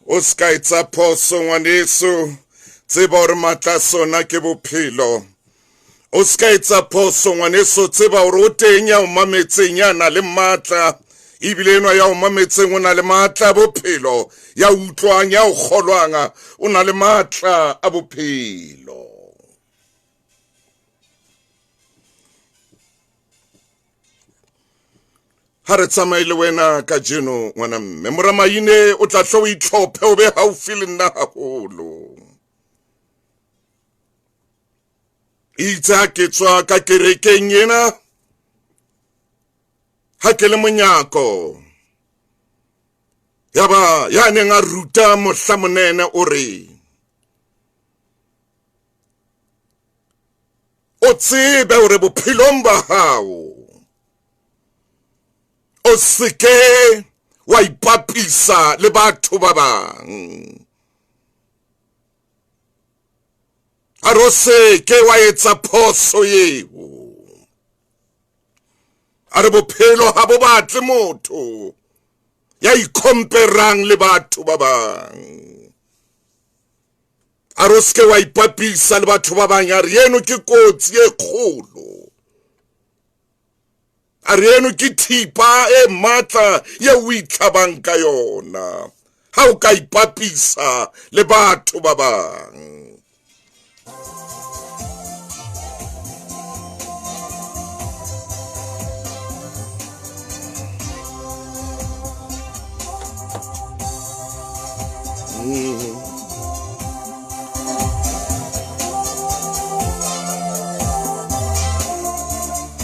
O ska etsa phoso ngwaneso, tseba hore matla a sona ke bophelo. O ska etsa phoso ngwaneso, tseba hore o teng ya o mametseng ya na le matla, ebile enwa ya o mametseng o na le matla a bophelo, ya utlwang ya o kgolwang o na le matla a bophelo. Ha re tsamaye le wena kajeno ngwana mme, moramaine o tla hlo o itlhophe o be haufi le nna haholo. Itse ha ke tswa ka kerekeng ena, ha ke le monyako, ya ba ya neng a ruta mohla monene o re, o tsebe hore bophelong ba hao o seke wa ipapisa le batho ba bang. A re o seke wa etsa phoso eo. A re bophelo ha bo batle motho ya ikhomperang le batho ba bang. A re o seke wa ipapisa le batho ba bang, a re eno ke kotsi e kgolo. A re eno ke thipa e matla ye o itlhabang ka yona ha o ka ipapisa le batho ba bang.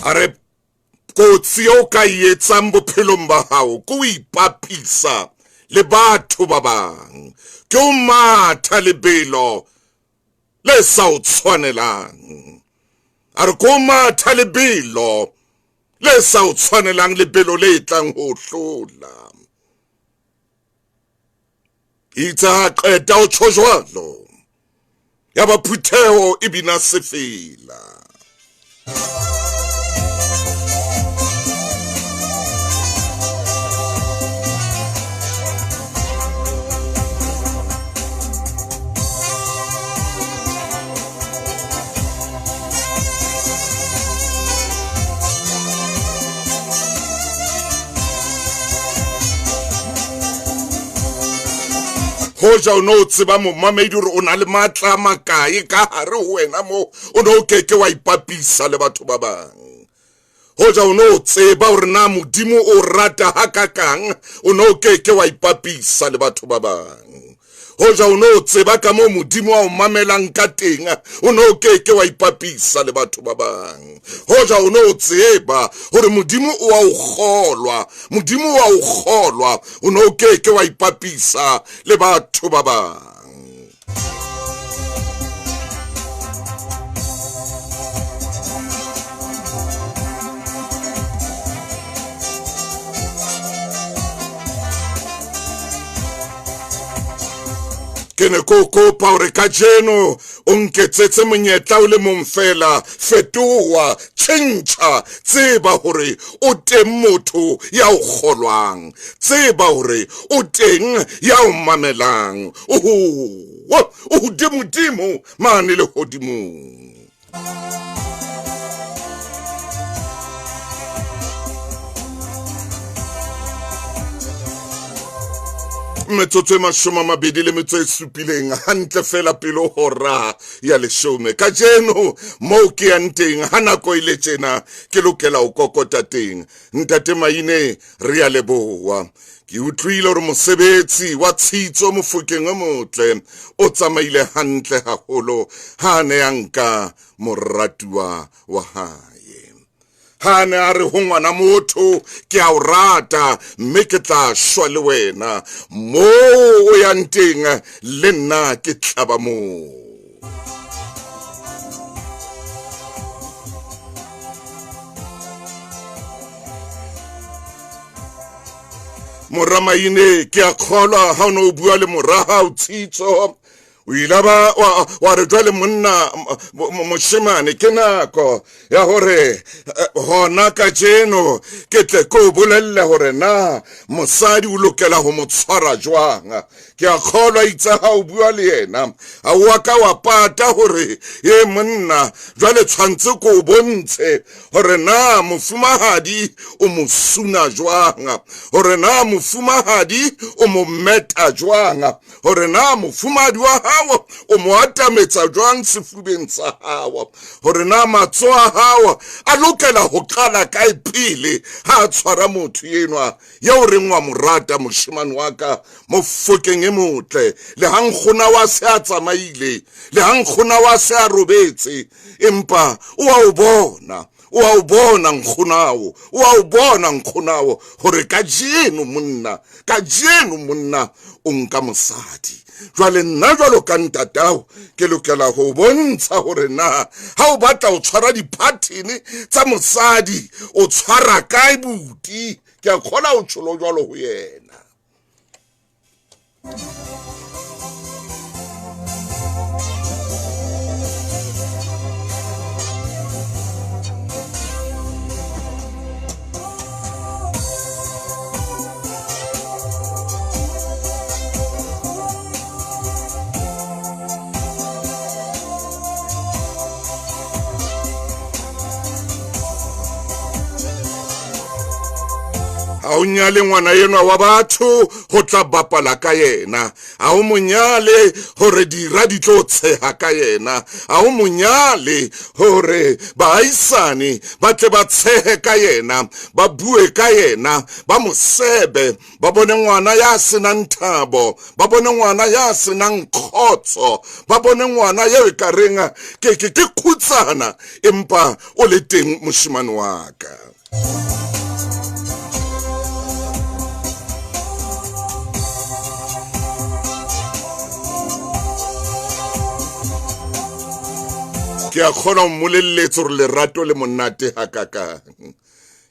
A re kotsi eo ka e etsang bophelong ba hao ke o ipapisa le batho ba bang, ke o matha lebelo le sa o tshwanelang. A re ke o matha lebelo le sa o tshwanelang, lebelo le tlang ho hlola. Itse ha qeta o tjho jwalo, ya ba phutheho e bina sefela. Hoja o no o tseba momamedi hore o na le matla a makae ka hare ho wena moo, o no o keke wa ipapisa le batho ba bang. Hoja o no o tseba hore na Modimo o rata hakakang, o no o keke wa ipapisa le batho ba bang. Hoja o no tseba ka moo Modimo a o mamelang ka teng, o no ke ke wa ipapisa le batho ba bang. Hoja o no tseba hore Modimo o a o kgolwa, Modimo o a o kgolwa, o no ke ke wa ipapisa le batho ba bang. Ke ne ke o kopa hore kajeno o nketsetse monyetla o le mong fela. Fetoha, tjhentjha, tseba hore o teng motho ya o kgolwang, tseba hore o teng ya o mamelang. Oho, o hodimodimo mane lehodimong. Metsotso e 27 hantle fela pele hora ya 10. Kajeno moo ke yang teng ha nako e le tjena, ke lokela ho kokota teng. Ntate Maine, re a leboha. Ke utlwile hore mosebetsi wa Tshitso Mofokeng o motle o tsamaile hantle haholo ha a ne a nka moratuwa wa hae. Ha a ne a re ho ngwana motho, ke a o rata mme ke tla shwa le wena. Moo o yang teng le nna ke tlaba moo. Mora Maine, ke a kgolwa ha o ne o bua le mora hao Tshitso, o ile ba wa re jwale monna moshemane, ke nako ya hore hona kajeno ke tle ke o bolelle hore na mosadi o lokela ho mo tshwara jwang. Ke a kgolwa itse ha o bua le yena, ha o a ka wa pata hore e monna jwale tshwantse ko o bontshe hore na mofumahadi o mo suna jwang, hore na mofumahadi o mo meta jwang, hore na mofumahadi wa hao o mo atametsa jwang sefubeng sa hao, hore na matsoho a hao a lokela ho qala kae pele ha a tshwara motho enwa eo reng wa mo rata. Moshemane wa ka Mofokeng e motle, le ha nkgona wa se a tsamaile, le ha nkgona wa se a robetse, empa o a o bona, o a o bona nkgonao, o a o bona nkgonao hore kajeno monna, kajeno monna o nka mosadi. Jwale nna jwalo ka ntatao ke lokela ho bontsha hore na ha o batla ho tshwara diphathene tsa mosadi o tshwara kae buti. Ke a kgona ho tsholo jwalo ho yena. Ha o nyale ngwana enwa wa batho ho tla bapala ka yena, ha o monyale hore dira di tlo tsheha ka yena, ha o monyale hore baahisane ba tle ba tshehe ka yena, ba bue ka yena, ba mo sebe, ba bone ngwana ya senang thabo, ba bone ngwana ya senang kgotso, ba bone ngwana eo e ka reng ke ke ke khutsana, empa o le teng moshemane wa ka. Ke a kgona ho mmolelletse hore lerato le monate hakakang.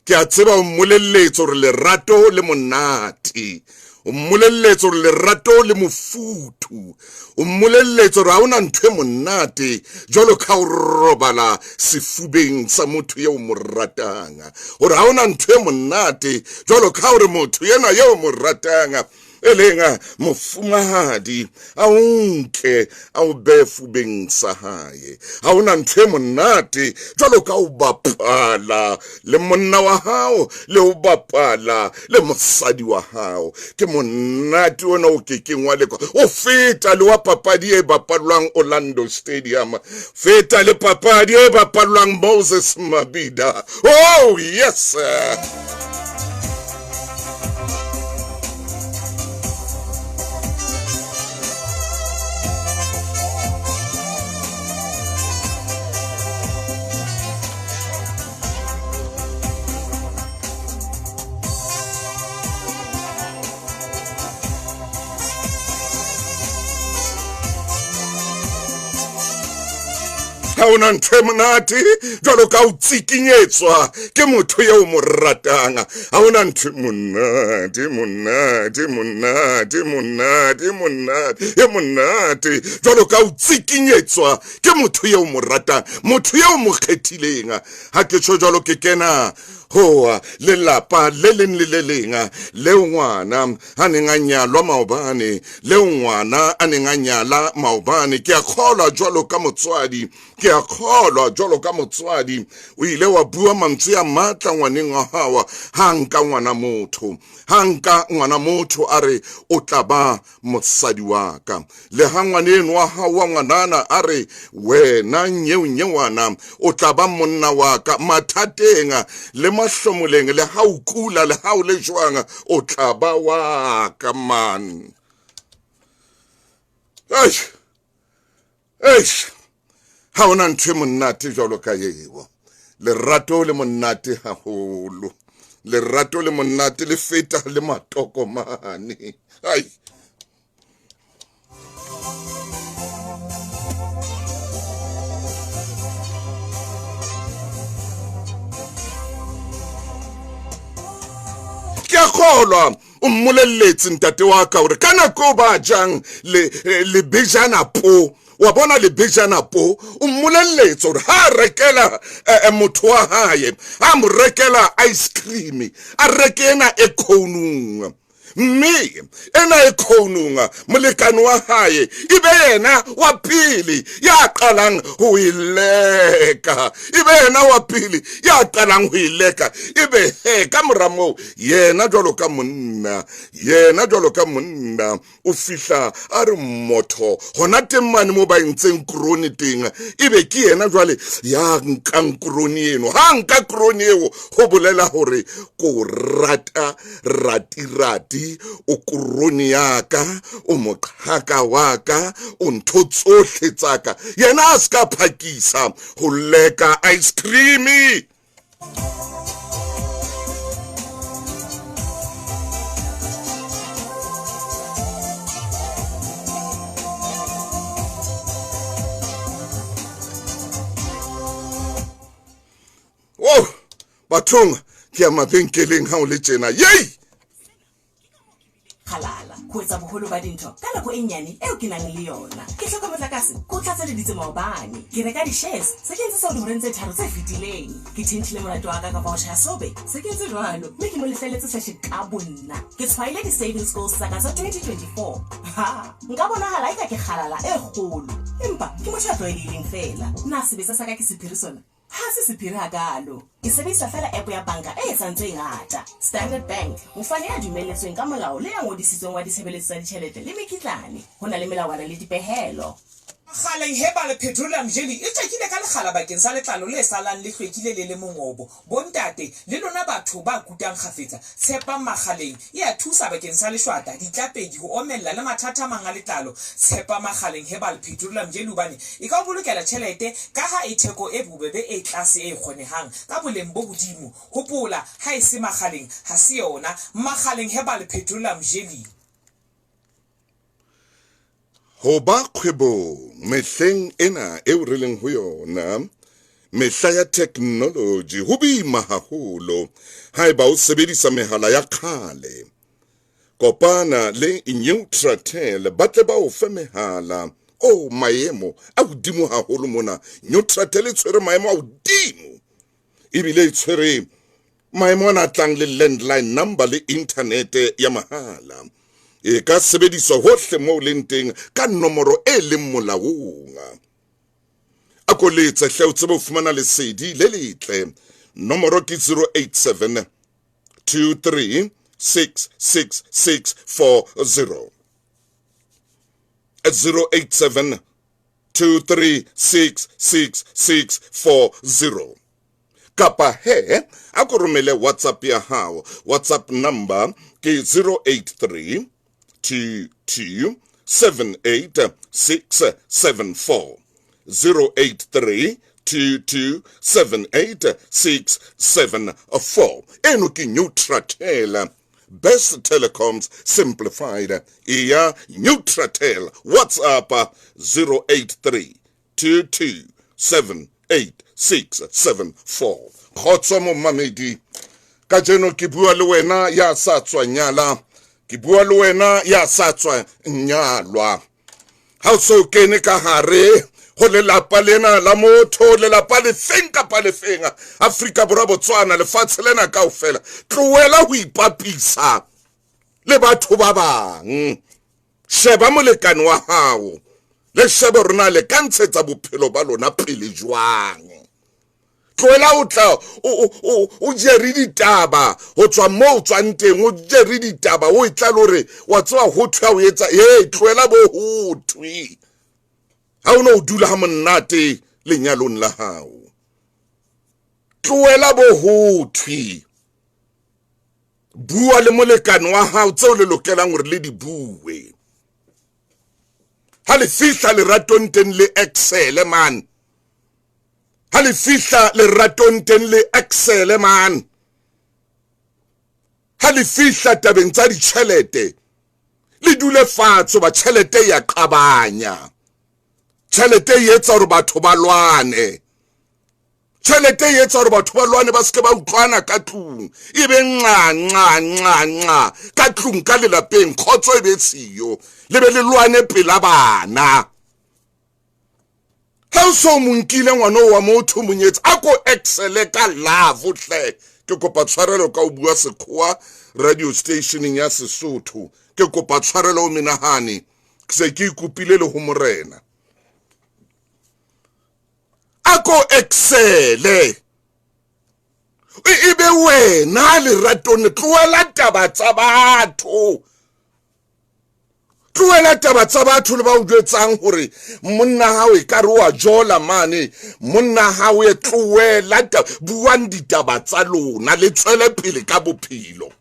Ke a tseba o mmolelletse hore lerato le monate. O mmolelletse hore lerato le mofuthu. O mmolelletse hore ha hona ntho e monate jwalo ka ho robala sefubeng sa motho eo mo ratang. Hore ha hona ntho e monate jwalo ka hore motho ena eo mo ratang e leng mofumahadi a o nke a o behe fubeng sa hae. Ha hona ntho e monate jwalo ka ho bapala le monna wa hao le ho bapala le mosadi wa hao. Ke monate ona o kekeng wa lekwa, o feta le wa papadi e bapalwang Orlando Stadium, feta le papadi e bapalwang Moses Mabhida. Oh yes. Ha ona ntho e monate jwalo ka o tsikinyetswa ke motho eo mo ratang. Ha ona ntho e monate, monate, monate, monate, monate, e monate jwalo ka o tsikinyetswa ke motho eo mo ratang, motho eo mo kgethileng. Ha ke tjho jwalo ke kena hoa lelapa le leng le le leng leo ngwana a neng a nyalwa maobane, leo ngwana a neng a nyala maobane. Ke a kgolwa jwalo ka motswadi, ke a kgolwa jwalo ka motswadi o ile wa bua mantswe a matla ngwaneng wa hao ha nka ngwana motho, ha nka ngwana motho a re o tla ba mosadi wa ka. Le ha ngwaneno wa hao wa ngwanana a re wena nyeonyewana o tla ba monna wa ka, mathateng le mahlomoleng, le ha o kula, le ha o le jwang, o tla ba wa ka man. Eish, eish, ha ona ntho e monate jwalo ka eo. Lerato le monate haholo, lerato le monate le feta le matokomane. Ai. Ke a kgolwa o mmolelletse ntate wa ka hore ka nako ba jang le lebejana po, wa bona lebejana po, o mmolelletse hore ha rekela motho wa hae, a mo rekela ice cream, a reke ena e khonung, mme ena e khonung molekane wa hae e be yena wa pele ya qalang ho e leka, e be yena wa pele ya qalang ho e leka, e be he ka mora moo yena jwalo ka monna, yena jwalo ka monna o fihla a re motho hona teng mane mo ba entseng krone teng, ebe ke yena jwale ya nkang krone eno. Ha nka krone eo ho bolela hore ko rata ratirati, o krone ya ka, o moqhaka wa ka, o ntho tsohle tsa ka. Yena a ska phakisa ho leka ice cream. Oh, bathong ke ya mabenkeleng ha o le tjena. Yei! Kgalala ho etsa boholo ba dintho ka nako e nyane eo ke nang le yona. Ke hloka motlakase, ke o tlatseleditse maobane. Ke reka di-shares, se ke entse seo dihoreng tse 3 tse fetileng. Ke tjhentjhile molato wa ka kapa ho tjhaya sobe, se ke entse jwalo, mme ke mo lefelletse session ka bonna. Ke tshwaile di-savings goals tsa ka tsa 2024. Ha, nka bonahala eka ke kgalala e kgolo, empa ke motho ya tlwaelehileng feela. Na sebetsa sa ka ke sephiri sona? Ha se sephiri hakaalo. Ke sebedisa feela app ya banka e etsang tse ngata. Standard Bank, mofani ya dumelletsweng ka molao le ya ngodisitsweng wa ditshebeletso tsa ditjhelete le mekitlane. Ho na le melawana le dipehelo. Makgaleng Herbal Petroleum Jelly e tjekile ka lekgala bakeng sa letlalo le salang le hlwekile le le mongobo. Bontate, le lona batho ba kutang kgafetsa, tshepang Makgaleng. E a thusa bakeng sa leshwata, ditlapedi, ho omella le mathata a mang a letlalo. Tshepa Makgaleng Herbal Petroleum Jelly hobane e ka o bolokela tjhelete kaha e theko e bobebe e tlase e kgonehang ka boleng bo hodimo. Hopola, ha e se Makgaleng, ha se yona. Makgaleng Herbal Petroleum Jelly. Ho ba kgwebong mehleng ena eo re leng ho yona, mehla ya technology, ho boima haholo haeba o sebedisa mehala ya kgale. Kopana le Newtratel ba tle ba o fe mehala o maemo a hodimo haholo mona. Newtratel e tshwere maemo a hodimo, ebile e tshwere maemo ana a tlang le landline number le internet ya mahala. E ka sebediswa hohle moo leng teng ka nomoro e leng molaong. A ko letse hle o tsebe ho fumana lesedi le letle. Nomoro ke 087 23 666 40. 087 23 666 40. Kapa he a ko romele WhatsApp ya hao. WhatsApp number ke 083 22 78 674. 083 22 78 674. Eno ke Newtratel, Best Telecoms Simplified. E ya Newtratel WhatsApp 083 22 7 8 6 7 4. Kgotso momamedi, kajeno ke bua le wena ya sa tswa nyala, ke bua le wena ya sa tswa nyalwa. Ha o so kene ka hare ho lelapa lena la motho, lelapa lefeng kapa lefeng, Afrika Borwa, Botswana, lefatshe lena kaofela, tlohela ho ipapisa le batho ba bang. Sheba molekane wa hao, le shebe hore na le ka ntshetsa bophelo ba lona pele jwang. Tlohela o tla o jere ditaba ho tswa moo o tswang teng, o jere ditaba o e tla le hore wa tseba ho thwe ha o etsa, ee, tlohela bo ho thwe. Ha o no o dula ha monate lenyalong la hao, tlohela bo ho thwe. Bua le molekane wa hao tseo le lokelang hore le di bue. Ha le fihla leratong teng le excel man. Ha le fihla leratong teng le excel man. Ha le fihla tabeng tsa ditjhelete le dule fatshe, ba tjhelete ya qabanya, tjhelete e etsa hore batho ba lwane, tjhelete e etsa hore batho ba lwane, ba seke ba utlwana ka tlung, e be nqa nqa nqa nqa ka tlung, ka lelapeng, kgotso e be siyo, le be le lwane pela bana. Ha o so mo nkile ngwana wa motho monyetse, a ko excele ka love hle. Ke kopa tshwarelo ka o bua sekgowa radio stationeng ya Sesotho, ke kopa tshwarelo o menahane, ke se ke ikopile le ho morena. A ko excele e be wena leratong, tlohela taba tsa batho, tlohela taba tsa batho le ba o jwetsang hore monna hao e ka re wa jola mane, monna hao e, tlohela, buang ditaba tsa lona, le tswele pele ka bophelo.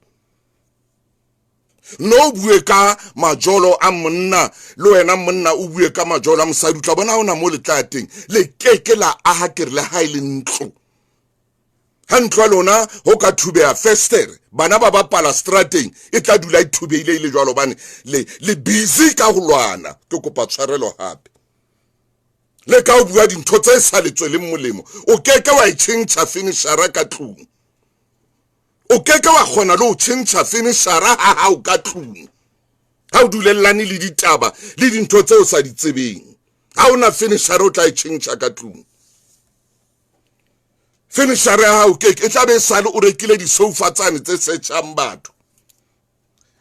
No bue ka majolo a monna, le wena monna o bue ka majolo a mosadi, o tla bona ha ona mo le tla teng, le keke la aha ke re le ha e le ntlo. Ha ntlo ya lona ho ka thubeha festere, bana ba bapala strateng, e tla dula e thubehile e le jwalo, hobane le busy ka ho lwana. Ke kopa tshwarelo hape le ka ho bua dintho tse sa le tsweleng molemo. O keke wa e tjhentjha finishara ka tlung, o keke wa kgona le ho tjhentjha finishara ha hao ka tlung, ha o dulellane le ditaba le dintho tseo sa di tsebeng. Ha ona finishara o tla e tjhentjha ka tlung. Finishara ya hao keke e tla be e sale o rekile disoufa tsane tse setjhang batho,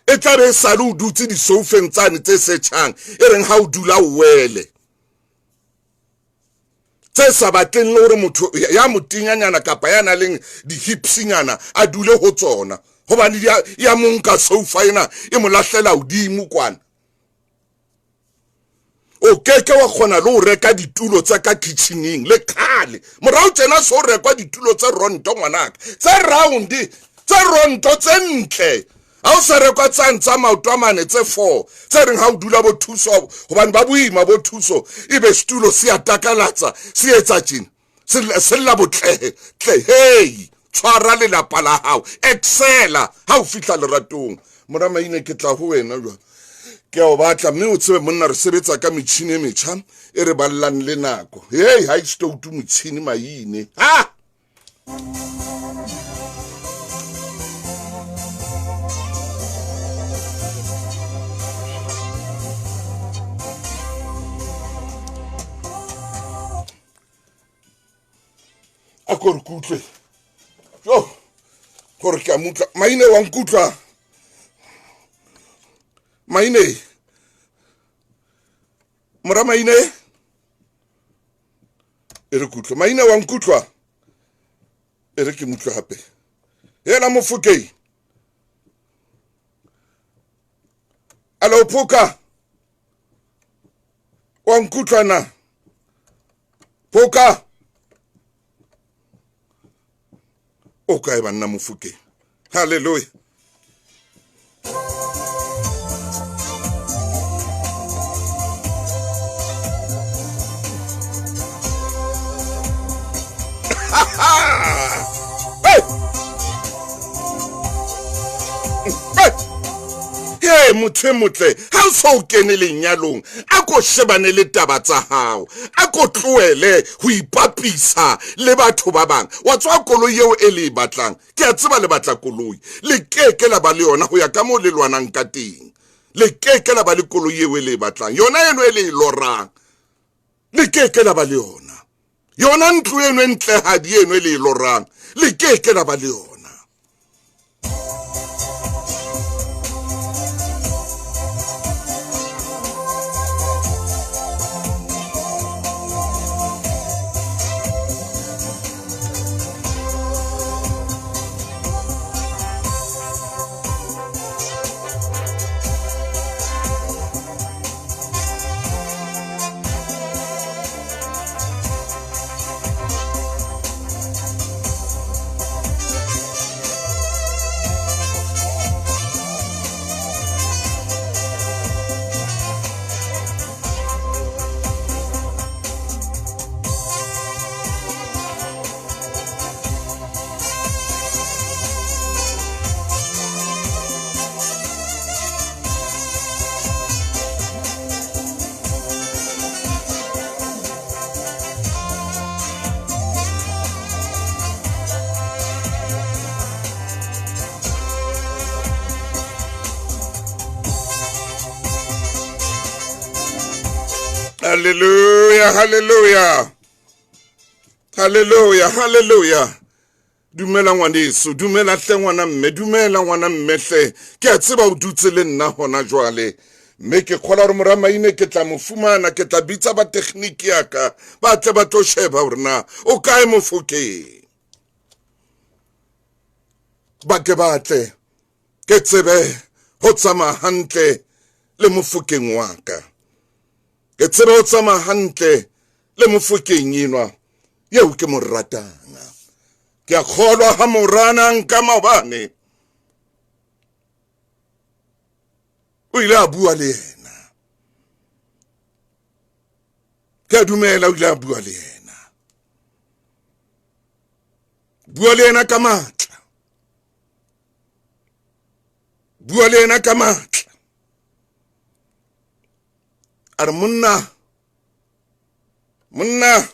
e tla be e sale o dutse disoufeng tsane tse setjhang, e reng ha o dula o wele, tse sa batleng le hore motho ya motinyanyana kapa ya nang le di-hipsnyana a dule ho tsona, hobane ya mo nka soufa ena e mo lahlela hodimo kwana. O keke wa kgona le ho reka ditulo tsa ka kitcheneng le kgale morao tjena, so rekwa ditulo tse ronto ngwanaka, tse round, tse ronto, tse ntle. Ha o sa rekwa tsane tsa maoto a mane tse 4 tse reng ha o dula bo thuso, hobane ba boima bo thuso, ebe setulo se a takalatsa, se etsa tjena, se lla botlehe tle. Hey, tshwara lelapa la hao, excela ha o fihla leratong. Mora Maine, ke tla ho wena jwale, ke a o batla, mme o tsebe monna re sebetsa ka metjhini e metjha e re ballang le nako. Hey, ha e stoutu motjhini Maine, ha a ko re kutlwe jo gore ke a mutlwa. Maine wa nkutlwa Maine, mora Maine, e re kutlwe Maine wa nkutlwa, e re ke mutlwe hape. Hela Mofokeng, alo Phoka, wa nkutlwa na Phoka? O kae banna Mofokeng? Halleluja. Hey! Hey! Ee, motho e motle, ha o so o kene lenyalong, a ko shebane le taba tsa hao, a ko tlohele ho ipapisa le batho ba bang. Wa tswa koloi eo e le e batlang, ke a tseba le batla koloi, le keke la ba le yona ho ya ka moo le lwanang ka teng. Le keke la ba le koloi eo e le e batlang, yona eno e le e lorang, le keke la ba le yona. Yona ntlo eno e ntlehadi eno e le e lorang, le keke la ba le yona. Hallelujah, hallelujah. Hallelujah, hallelujah. Dumela ngwaneso, dumela hle ngwana mme, dumela ngwana mme hle. Ke a tseba o dutse le nna hona jwale. Mme ke kgola hore mora Maine ke tla mo fumana, ke tla bitsa ba tekgniki ya ka, ba tle ba tlo sheba hore na o kae Mofokeng. Ba ke ba tle ke tsebe ho tsamaya hantle le Mofokeng wa ka. Ke tsebe ho tsamaya hantle le Mofokeng enwa eo ke mo ratang. Ke a kgolwa ha morana nka maobane o ile a bua le yena. Ke a dumela o ile a bua le yena. Bua le yena ka matla. Bua le yena ka matla. A re monna, monna,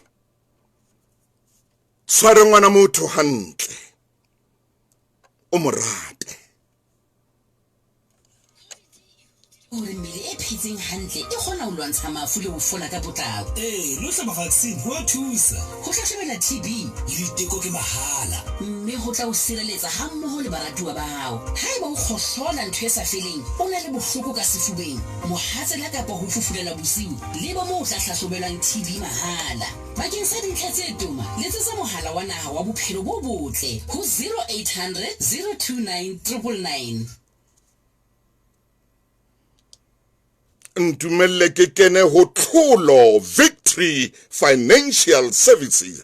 tshware ngwana motho hantle, o mo rate. Hore mmele e phetseng hantle e kgona ho lwantsha mafu le ho fola ka potlako. Ee, le ho hlaba vaccine ho a thusa. Ho hlahlobela TB. Le diteko ke mahala. Mme ho tla o sireletsa hammoho le baratuwa ba hao. Haeba o kgohlola ntho e sa feleng, o na le bohloko ka sefubeng, mohatsela kapa ho fufulelwa bosiu, leba moo o tla hlahlobelwang TB mahala. Bakeng sa dintlha tse toma, letsetsa mohala wa naha wa bophelo bo botle ho 0800 029 999. Ntumelle ke kene ho Tlholo Victory Financial Services.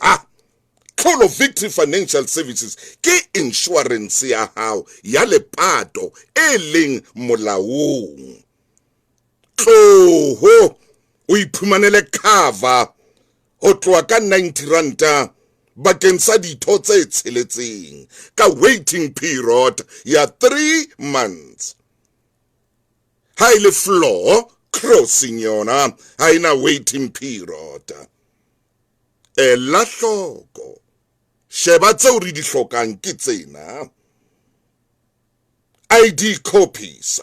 Ah, Tlholo Victory Financial Services ke insurance ya hao ya lepato e leng molaong. Tloho o iphumanele cover ho tloha ka 90 ranta bakeng sa ditho tse tsheletseng ka waiting period ya 3 months. Ha e le floor crossing yona ha ena waiting period. Ela hloko, sheba tseo re di hlokang ke tsena: ID copies.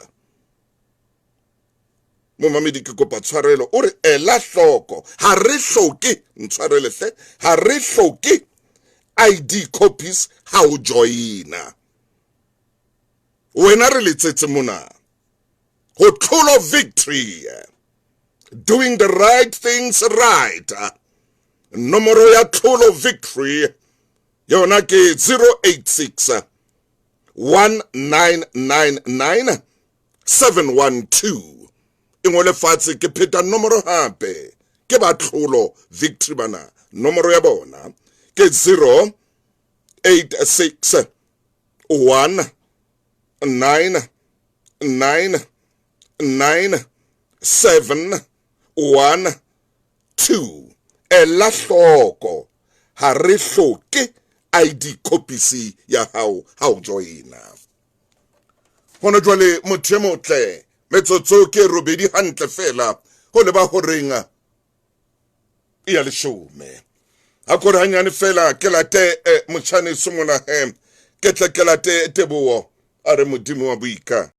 Momamedi ke kopa tshwarelo, o re ela hloko, ha re hloke, ntshwarele hle, ha re hloke ID copies ha o joina. Wena re letsetse mona ho Tlholo Victory, doing the right things right. Nomoro ya Tlholo Victory yona ke 086 1999 712. E ngole fatshe, ke pheta nomoro hape, ke ba Tlholo Victory bana. Nomoro ya bona ke 086 1 9 9 9 7 1 2. Ela hloko, ha re hloke ID copies ya hao ha o joina. Hona jwale motho e motle, metsotso ke robedi hantle fela ho leba horeng ya leshome. A kore hanyane fela ke late motjhaneso mona he, ke tle ke late Teboho a re Modimo wa boika.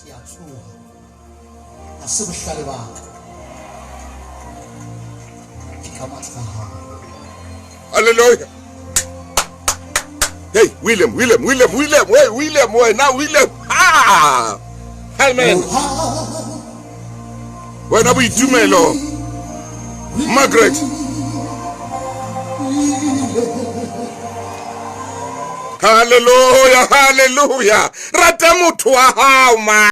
Ke a tsoha. Ha se bohlale ba ka. Ke ka matla a hao. Hallelujah. Hey, William, William, William, William, hey, William, wena William. Ha! Amen. Wena boitumelo. Margaret. Hallelujah, hallelujah. Rata motho wa hao ma.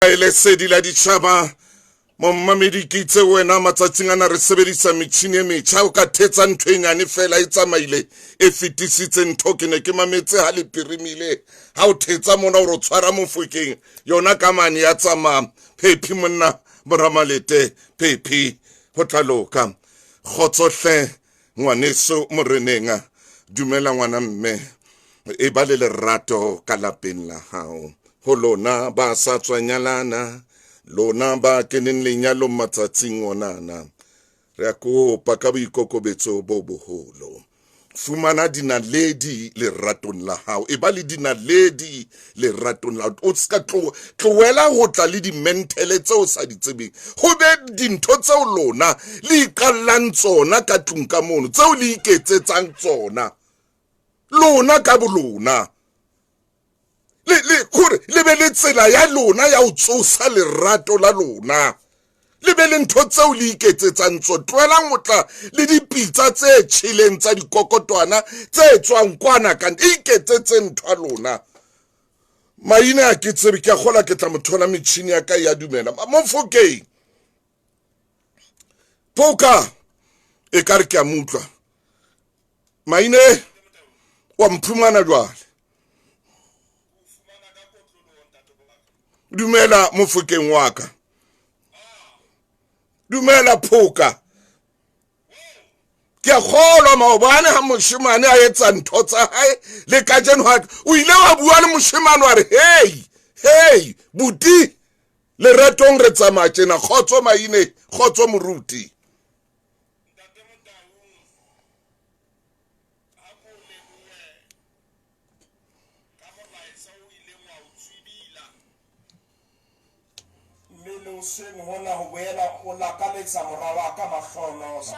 Lesedi la ditjhaba momamedi ke itse wena matsatsing ana re sebedisa metjhini e metjha o ka thetsa ntho e nyane fela e tsamaile e fetisitse ntho ke ne ke mametse ha le pirimile ha o thetsa mona o re tshwara mofokeng yona ka mane ya tsamaya phephi monna boramalete phephi ho tla loka kgotsohle ngwaneso moreneng dumela ngwana mme e ba le lerato ka lapeng la hao ho lona ba sa tswa nyalana lona ba keneng lenyalong matsatsing onana re a kopa ka boikokobetso bo boholo fumana dinaledi leratong la hao e ba le dinaledi leratong la o ska tlohela ho tla le dimenthele tseo sa di tsebeng ho be dintho tseo lona le iqallang tsona ka tlung ka mono tseo le iketsetsang tsona lona ka bolona le le gore le be le tsela ya lona ya ho tsosa lerato la lona le be le ntho tseo le iketsetsang tso tlohelang ho tla le dipitsa tse tjheleng tsa dikokotwana tse tswang kwana ka iketsetse ntho ya lona maina a ke tsebe ke a kgola ke tla mo thola metjhini ya ka ya dumela mofokeng poka e ka re ke a mutlwa maine wa mphumana jwale dumela mofokeng wa ka dumela phoka ke a kgolwa maobane ha moshemane a etsa ntho tsa hae le kajeno ha o ile wa bua le moshemane wa re hei hei buti leratong re tsamaya tjena kgotso maine kgotso moruti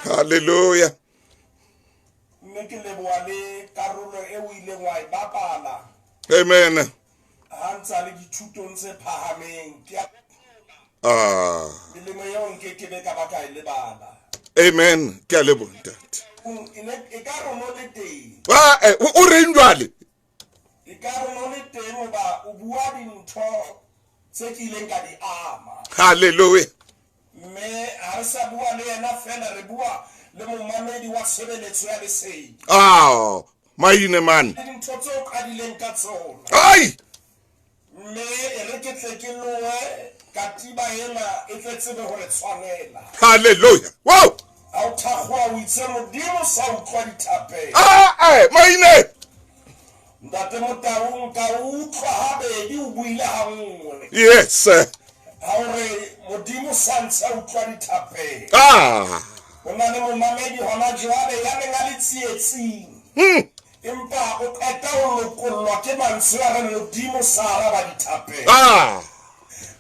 Hallelujah. Mme ke leboha le karolo e o ileng wa e bapala. Amen. Ha ntsa le dithutong tse phahameng. Ke a ah. Melemo eo nke ke be ka ba ka e lebala. Amen. Ke a leboha ntate. E ka re no le teng. Ah, eh, o reng jwale? E ka re no le teng hoba o bua dintho tse ke ileng ka di ama. Hallelujah. Mme ha re sa bua le yena fela re bua le momamedi wa tshebeletso ya lesedi. Ah, maine man. Le dintho tse o qadileng ka tsona. Ai! Mme e re ke tle ke loe katiba ena e tle tsebe hore tshwanela. Hallelujah. Wow! Ha o thakgoa o itse Modimo sa utlwa dithapelo. Ah, eh, maine. Ntate Motaung ka utlwa habedi o buile ha nngwe. Yes. Ha o re Modimo sa ntse a utlwa dithapelo. Ah. Ho na le momamedi hona jwale ya neng a le tsietsing. Empa o qeta ho lokollwa ke mantswe a reng Modimo sa araba dithapelo. Ah.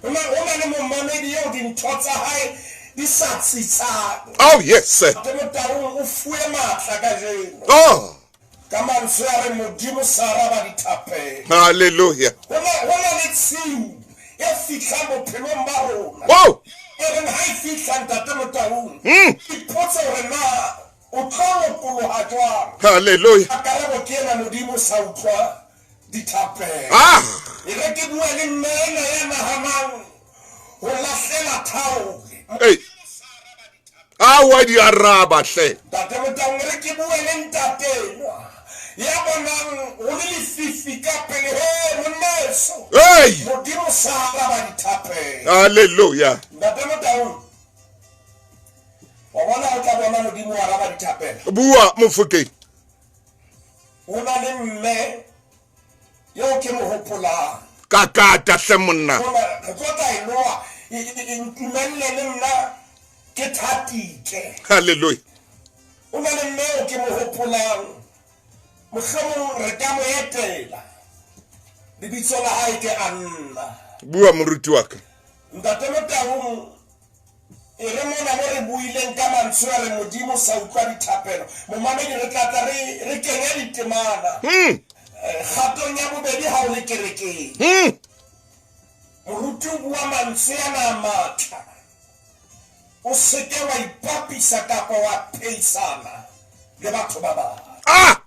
Ho na le momamedi eo dintho tsa hae di sa tsitsang. Oh yes. Ntate Motaung o fuwe matla kajeno. Oh. Ka mantswe a reng Modimo sa araba dithapelo. Hallelujah. Ho na le tshiu e fihlang bophelong ba rona. Wow. E reng ha e fihla Ntate Motaung, ipotse hore na o tlo lokoloha jwang. Hallelujah. Karabo ke ena Modimo sa utlwa dithapelo. Ah. E re ke bua le mme ena ya nahanang ho lahlela thaole. Hey. A wa di araba hle. Ntate Motaung re ke bue le ntate ya bonang ho le lefifi ka pele he monneso. Hey. Modimo sa araba dithapelo. Hallelujah. Ntate Motaung wa bona o tla bona Modimo wa araba dithapelo. Bua mofokeng. O na le mme eo ke mo hopolang. Ka kata hle monna. Re tlo tla e loa e ntumelle le nna ke thatike. Hallelujah. O na le mme eo ke mo hopolang. Mohlomong re ka mo etela. Lebitso la hae ke Anna. Bua moruti wa ka. Ntate Motaung e re mona mo re buileng ka mantswe a re Modimo sa utlwa dithapelo. Momamedi re tla tla re kenya ditemana. Kgatong ya bobedi ha o le kerekeng. Moruti o bua mantswe ana a matla. O seke wa ipapisa kapa wa pheisana le batho ba bang. Ah!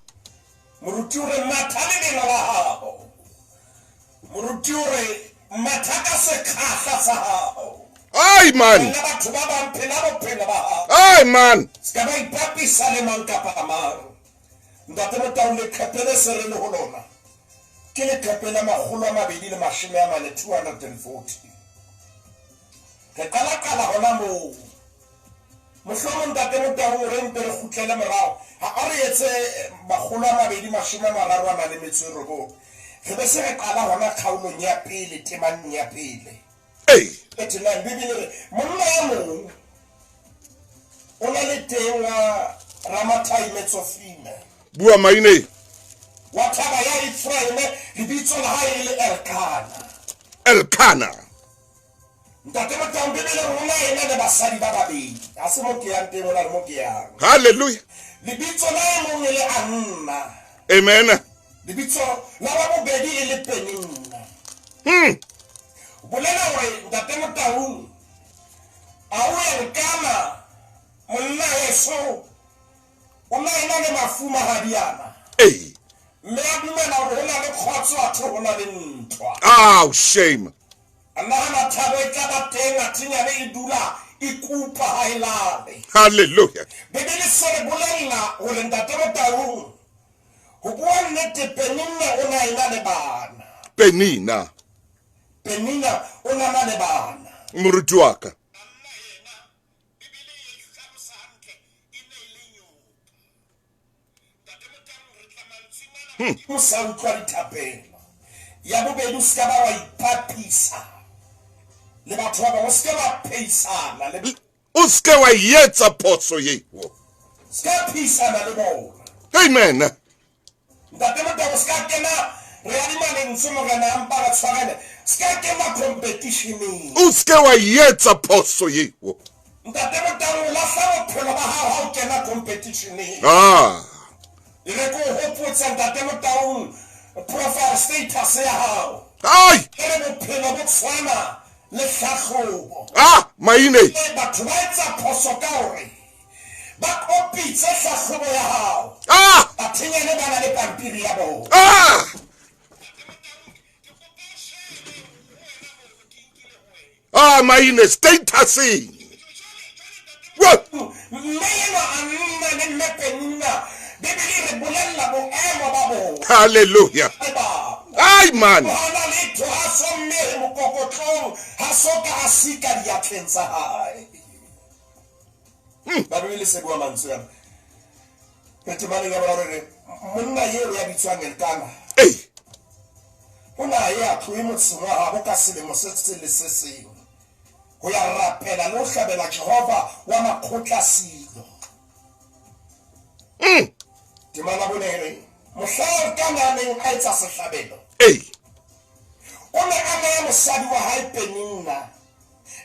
Moruti o re matha lebelo la hao. Moruti o re Matha ka sekgahla sa hao. Ai man. Wena batho ba bang phela bophelo ba hao. Ai man. Se ka ba ipapisa le mang kapa mang. Ntate Motau, leqephe le se re le ho lona ke leqephe la 240, 240. Re qala-qala hona moo. Mohlomong Ntate Motau o re mpe re kgutlele morao. Ha a re etse 239. Re be se re qala hona kgaolong ya pele, temaneng ya pele. Ei. 39, Bibele re, monna e mong o na le teng wa Ramathaime Tsofime. Bua maine. Wa thaba ya Efraime, lebitso la hae e le Elkana. Elkana. Ntate Motau, Bibele re o na ena le basadi ba babedi. Ha se mo ke yang teng, o na le mo ke yang. Hallelujah. Lebitso la e mong e le Anna. Amen. Lebitso la wa bobedi e le Penina. Bolela hore Ntate Motau, a o Elkana monna heso o na ena le mafumahadi ana. Ei. Mme a dumela hore ho na le kgotso athe ho na le ntwa. Oh, shame. A nahana thabo e tla ba teng athe nyane e dula e kupa ha e lale. Hallelujah. Bibele se re bolella hore Ntate Motau, ho bua nnete, Penina o na ena le bana. Penina. Penina o na na le bana. Moruti wa ka. O sa utlwa dithapelo. Ya bobedi, o se ka ba wa ipapisa le batho ba bangwe, o se ka ba pheisana le, O se ke wa etsa phoso eo. Se ka pheisana le bona. Amen. Ntate Motau, o se ka kena, re adima lentswe Morena a mpa re tshwarele, se ka kena competitioneng. O se ke wa etsa phoso eo. Ntate Motau, o lahla bophelo ba hao ha o kena competitioneng. Ah. E re ke o hopotse Ntate Motau, profile status ya hao. Ai. E re bophelo bo tshwana le hlahlobo. Ah, maine. E batho ba etsa phoso ka hore ba kopitse hlahlobo ya hao. Ah. Bathenyane ba na le pampiri ya bona. Ah. Ah, maine statuseng. What? Mme enwa a nna le mme Penina, Bibele e re bolella boemo ba bona. Hallelujah. Le bana. Ai man. Hana letho, ha so mme mokokotlong, ha so ka a sika diatleng tsa hae. Ba Bibele se bua mantswe ana. Re temaneng ya boraro re monna eo ya bitswang Elkana. Ei. O na ye a tlohe motseng wa habo ka selemo se seng le se seng ho ya rapela le ho hlabela Jehova wa makgotla Silo. Temana bone e re mohla Elkana a neng a etsa sehlabelo, Ei. o ne a neya mosadi wa hae Penina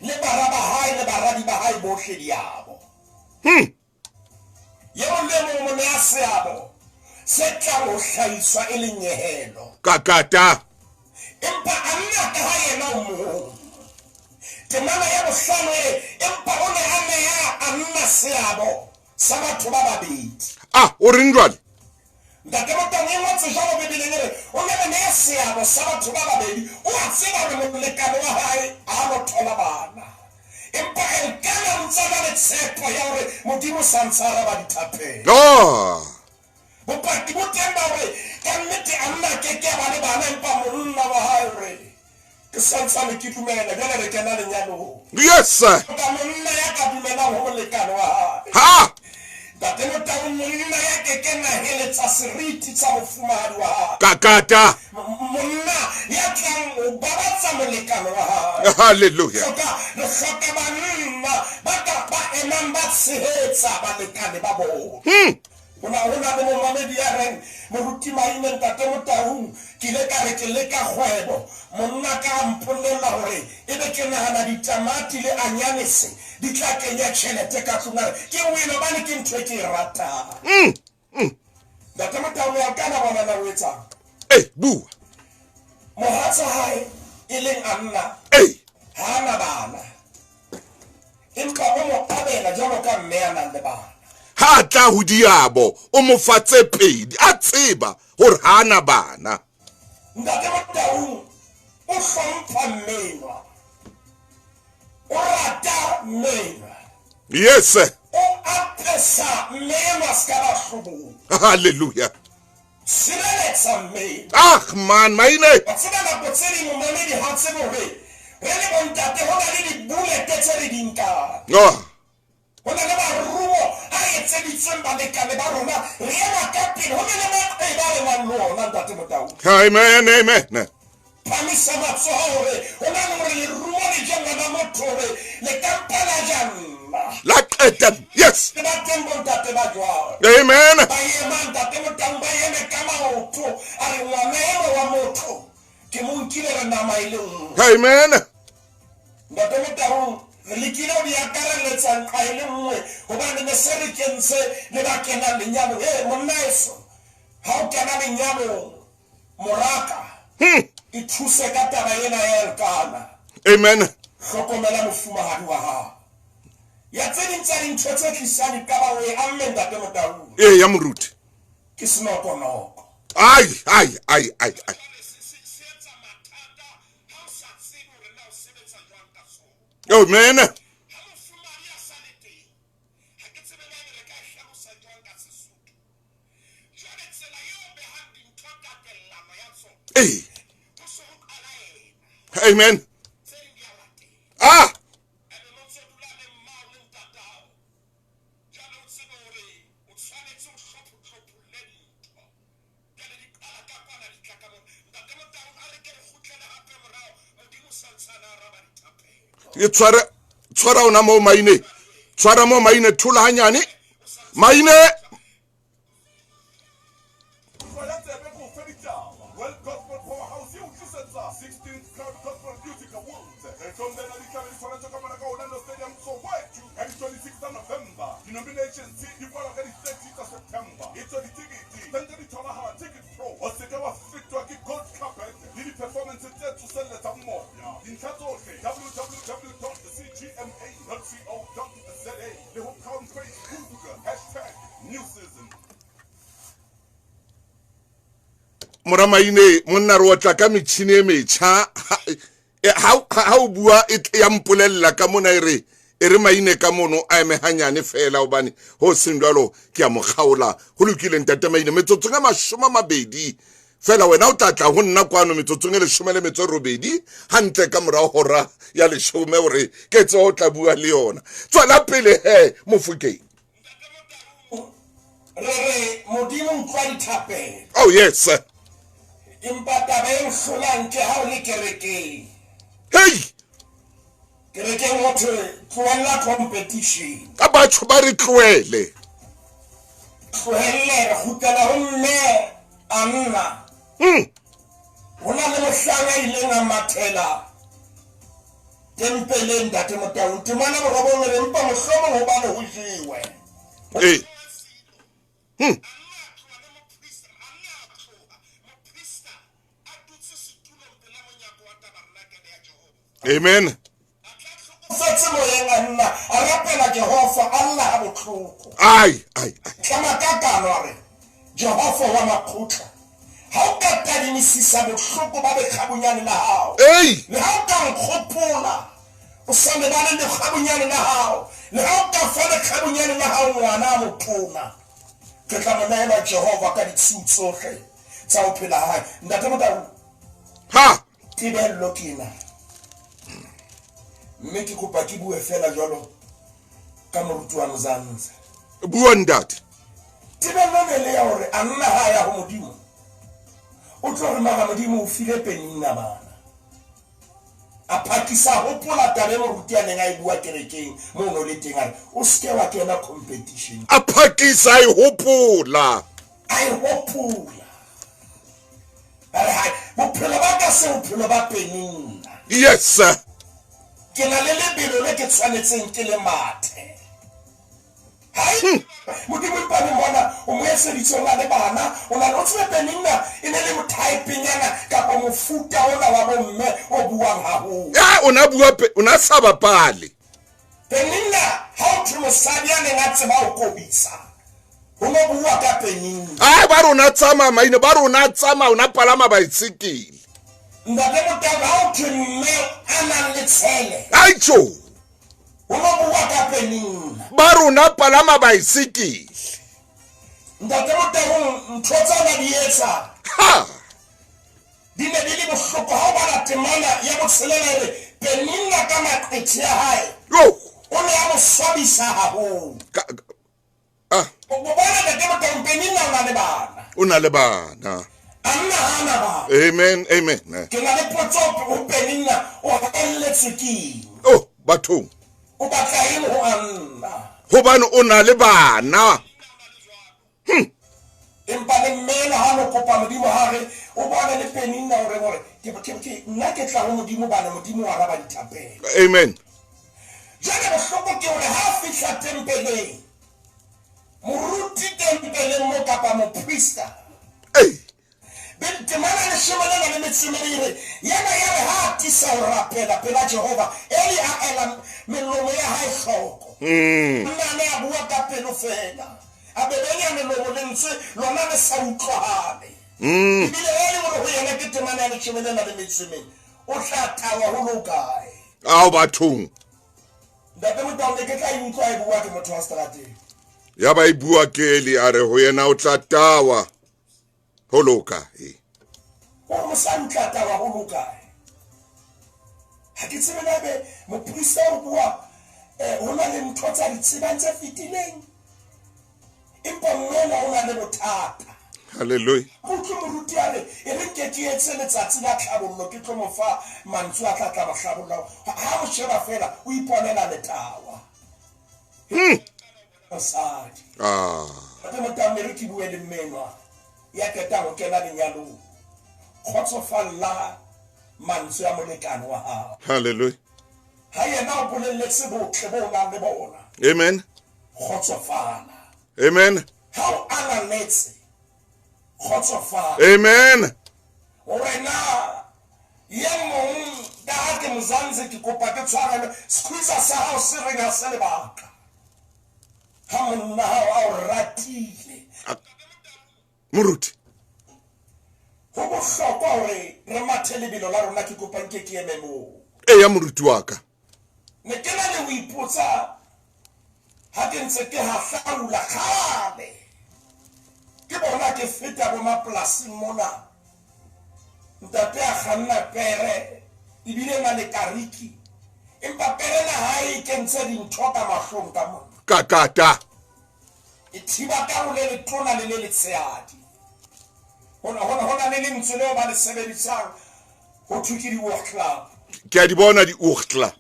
le bara ba hae le baradi ba hae bohle diabo. Ye mong le mong o neya seabo se tlang ho hlahiswa e le nyehelo. Kakata. Empa a nna ka ha yena o mong. Temana ya bohlano e re empa o ne a neya a nna seabo sa batho ba babedi. Ah, o reng jwale? Ntate Motau e ngotse jwalo Bibeleng e re o ne a neya seabo sa batho ba babedi. O a tseba hore molekane wa hae ha no thola bana. Empa Elkana o ntse a na le tshepo ya hore Modimo sa ntse a araba dithapelo. Ah. Bopaki bo teng ba hore ka nnete a nna ke ke a ba le bana, empa monna wa hae o re ke santsane ke dumela, jwale re kena lenyalong. Yes sir. Ka monna ya ka dumelang ho molekane wa hae. Ha. Ntate Motau, monna ya kekeng a heletsa seriti sa mofumahadi wa hae. Kakata. Monna ya tlang ho babatsa molekane wa hae. Hallelujah. Re hloka banna ba ka ba emang ba tshehetsa balekane ba bona. Ho na le momamedi ya reng moruti Maine Ntate Motaung, ke ile ka re ke leka kgwebo, monna ka a mpolella hore ebe ke nahana ditamati le anyanese di tla kenya tjhelete ka tlung, a re ke wena hobane ke ntho e ke e ratang. Ntate Motaung ya kana bona na o etsang? Ei, bua. Mohatsa hae e leng Anna. Ei. Ha ana bana. Empa o mo abela jwalo ka mme a nang le bana. Ha tla ho diabo, o mo fa tse pedi, a tseba hore ha ana bana. Ntate Motaung o O hlompha mmenwa, o rata mmenwa. Yes. O apesa mmenwa se ka ba hlobong. Hallelujah. Sireletsa mmenwa. Ach man, Maine. Wa tseba nako tse ding momamedi ha tsebe hore re le bontate ho na le dibulete tse re di nkang. Oh. Ho na le maruo a etseditsweng balekane ba rona, re ema ka pele. Ho na le maqeba a re nang le ona, Ntate Motau. Amen, amen. Phamisa matsoho hore ho na le hore leruo le je ngwana motho hore le ka mpa la ja nna. La qeta. Yes. Le ba teng bontate ba jwalo. Amen. Ba ema Ntate Motau, ba eme ka maoto. A re ngwana enwa wa motho ke mo nkile re nama e le nngwe. Amen. Ntate Motau, re lekile ho di akarelletsa nqa e le nngwe hobane ne se re kentse le ba kenang lenyalong. Hey, monna eso, ha o kena lenyalong, moraka, ithuse ka taba ena ya Elkana. Amen. Hlokomela mofumahadi wa hao. Ya tse ding tsa dintho tse tlisang diqabang e amme Ntate Motau. Ee, ya moruti. Ke senokonoko. Ai, ai, ai, ai, ai. Amen. Hey. Amen. Ah. E tshwara, tshwara ona moo Maine. Tshwara moo Maine, thola hanyane. Maine. World Gospel Powerhouse e o tlisetsa 16th Crown Gospel Music Awards. Re hlompela ditlhabe di tshwanetse ka mona ka Orlando Stadium Soweto ka di 26 tsa November. Di-nominations di kwalwa ka di 30 tsa September. E tswa ditikete tse ntse di tholahala Ticket Pro. O seke wa fetwa ke gold carpet le di-performance tse tsoselletsang moya. Dintlha tsohle www.cgma.co.za le ho Crown Facebook hashtag new season. Mora Maine, monna re otla ka metjhini e metjha. Ha o bua e ya mpolella ka mona e re e re Maine ka mono a eme hanyane fela hobane ho seng jwalo ke a mo kgaola. Ho lokile Ntate Maine, metsotsong e 20 fela wena o tla tla ho nna kwano metsotsong e 18 hantle ka morao hora ya 10 hore ke tse o tla bua le yona. Tswela pele he Mofokeng. Re re Modimo utlwa dithapelo. Oh yes. Empa taba e hlolang ke ha o le kerekeng. Hey! Kerekeng ho thwe tlohella competition. Ka batho ba re tlohele. Tlohelle re kgutlela ho mme a nna. Ho na le mohlang a ileng a mathela tempeleng Ntate Motau. Temana borobong re empa mohlomong hobane ho jewe. Ee. Amen. Fetse moyeng a nna a rapela Jehova Allah ha botlhoko. Ai ai ai. Tlama ka kano a re Jehova wa makgotla. Ha o ka tadimisisa bohloko ba lekgabunyane la hao. Ei. Le ha o ka nkgopola o sa lebale lekgabunyane la hao. Le ha o ka fa lekgabunyane la hao ngwana a motona. Ke tla mo neela Jehova ka ditshiu tsohle tsa ho phela hae. Ntate Motau. Ha. Tebello ke ena. Mme ke kopa ke bue fela jwalo ka moruti wa Mzansi. Bua ntate. Tebello ne le ya hore a nna ha ya ho Modimo. O tlo re mara Modimo o file Penina bana. A phakisa hopola taba e moruti a neng a e bua kerekeng moo no le teng a re o seke wa kena competition. A phakisa a e hopola. A e hopola. A re hai bophelo ba ka se bophelo ba Penina. Yes sir. Ke na le lebelo le ke tshwanetseng ke le mathe. Hai Modimo ipane mona o mo etseditse o na le bana o na le o tsebe Penina e ne le mothaepenyana kapa mofuta ona wa bomme o buang haholo. Ya o na bua o na sa bapale. Penina ha o thwe mosadi a neng a tseba ho kobisa. Ho no bua ka Penina. Ai ba rona tsamaya Maine ba rona tsamaya o na palama baesekele. Ntate Motau, ha o thwe mme a nang le tshele. Aitjo. O no bua ka Penina. Ba rona palama baesekele. Ntate Motau, ntho tsa na di etsa. Ha. Di ne di le bohloko ha o bala temana ya botshelela e re Penina ka maqethe a hae. Yo. O ne a mo swabisa haholo. Ka, ah. O bona Ntate Motau, Penina o na le bana. O na le bana. A nna ha na bana. Amen, amen. Ke na le potso ho Penina, o haelletswe ke eng? Oh, bathong. O batla eng ho Anna? Hobane o na le bana. Empa le mmele ha no kopa Modimo ha re o bone le Penina o re hore ke ke ke nna ke tla ho Modimo bana Modimo wa araba dithapelo. Amen. Jwale bohloko ke hore ha fihla tempeleng moruti tempeleng mo kapa moprista. Ei. Temana leshome le na le metso e mene e re yena ya re ha a tisa ho rapela pela Jehova, Eli a ela melomo ya hae hloko. Nna ne a bua ka pelo feela, a bebenya melomo lentswe lona le sa utlwahale. Ebile Eli o re ho yena, ke temana ya leshome le na le metso e mene, o tla tawa ho le hokae? Ao bathong. Ntate Motau, ne ke tla e utlwa e bua ke motho wa seterateng. Ya ba e bua ke Eli, a re ho yena o tla tawa ho loka e. O mosadi o tla tawa ho loka e. Ha ke tsebe na ebe moprista o bua ho na le ntho tsa di tsebang tse fetileng. Empa mmena o na le bothata. Hallelujah. Utlwe moruti a re e re nke ke etse letsatsi la tlhabollo ke tlo mo fa mantswe a tla tla mo hlabolla. Ha mo sheba fela o iponela letawa. Mosadi. Ah. Ntate Motau, ne re ke bue le mmenwa ya qetang ho kena lenyalong. Kgotsofalla mantswe a molekane wa hao. Hallelujah. Ha yena o bolelletse botle bo nang le bona. Amen. Kgotsofala. Amen. Ha o ananetse, kgotsofala. Amen. Hore na ye mong ka ha ke Mzansi ke kopa ke tshwarelwe, squeezer sa hao se reng ha se lebaka. Ha monna hao a o ratile. Moruti. Ho bohlokwa hore re mathe lebelo la rona, ke kopa nke ke eme moo. Eya moruti wa ka. Ne ke na le ho ipotsa ha ke ntse ke hahlaula kgale. Ke bona ke feta bo mapolasing mona. Ntate a kganna pere ebile na le kariki. Empa pere na ha e kentse dintho ka mahlong ka mona. Kakata. E thiba ka ho le letona le le letshehadi. Hona le lentswe leo ba le sebedisang ho thwe ke di-oogklap. Ke a di bona di-oogklap.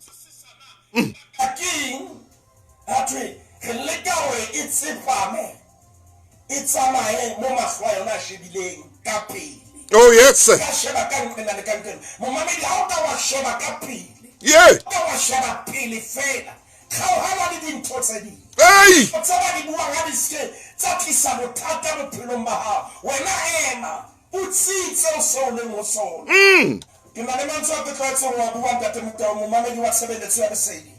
Keng ha thwe re leka hore e tsepame e tsamaye mo mahlo a yona a shebileng ka pele. Oh yes. Ka sheba ka nqena le ka nqena. Momamedi ha o ka wa sheba ka pele. Yeah. Ka wa sheba pele fela. Kgaohana le dintho tse ding. Hey! Tse ba di buang ha di se tsa tlisa bothata bophelong ba hao. Wena ema o tsitse o se o leng ho sona. Ke na le mantswe a ke tlwaetseng ho a bua Ntate Motau, momamedi wa tshebeletso ya lesedi.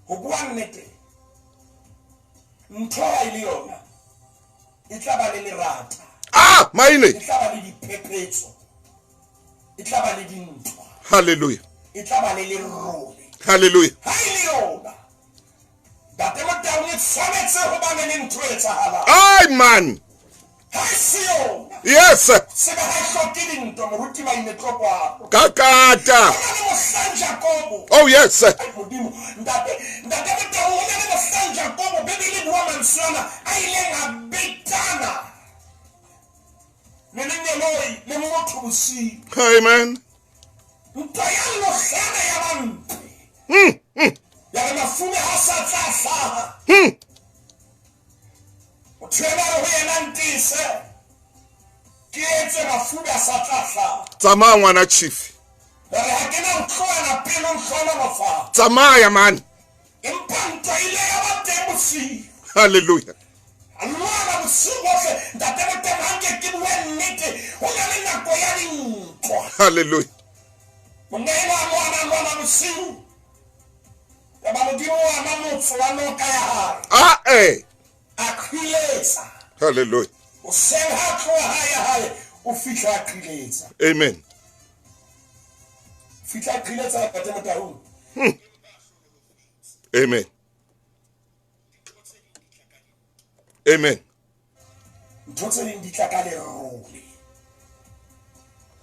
Ho bua nnete, ntho ha e le yona e tla ba le lerata. Ah, maine. E tla ba le diphephetso. E tla ba le dintwa. Hallelujah. E tla ba le lerole. Hallelujah. Ha e le yona Ntate Motau, e tshwanetse ho ba le ntho e etsahalang. Ai man. Ha e se yona. Yes. Sebe ha e hloke dintwa, moruti Maine Tlokwapo. Kakata. Ho na le mohlang Jakobo. Oh yes. Ai Modimo, ntate, ntate Motau, ho na le mohlang Jakobo, Bibele e bua mantswe ana a ileng a betana le lengeloi le motho bosiu. Amen. Ntwa ya lohlana ya ba mpe. Ya re mafume ha sa tla hlaha. Motho ena re ho yena ntese ke etse mafume a sa tla hlaha. Tsamaya ngwana chief. Ya re ha ke na ho tlohela pele o ntlhonolofatsa. Tsamaya man. Empa ntwa ile ya ba teng bosiu. Hallelujah. A lwana bosiu bohle. Ntate Motau, ha nke ke bue nnete, ho na le nako ya dintwa. Hallelujah. Monna enwa a lwana, lwana bosiu. Yaba Modimo o ama motso wa noka ya hae. Ah, eh. A qhiletsa. Hallelujah. Hoseng ha tloha ha ya hae, o fihla a qhiletsa. Amen. Fihla qhiletsa Ntate Motaung. Amen. Amen. Ntho tse ding di tla ka lerole.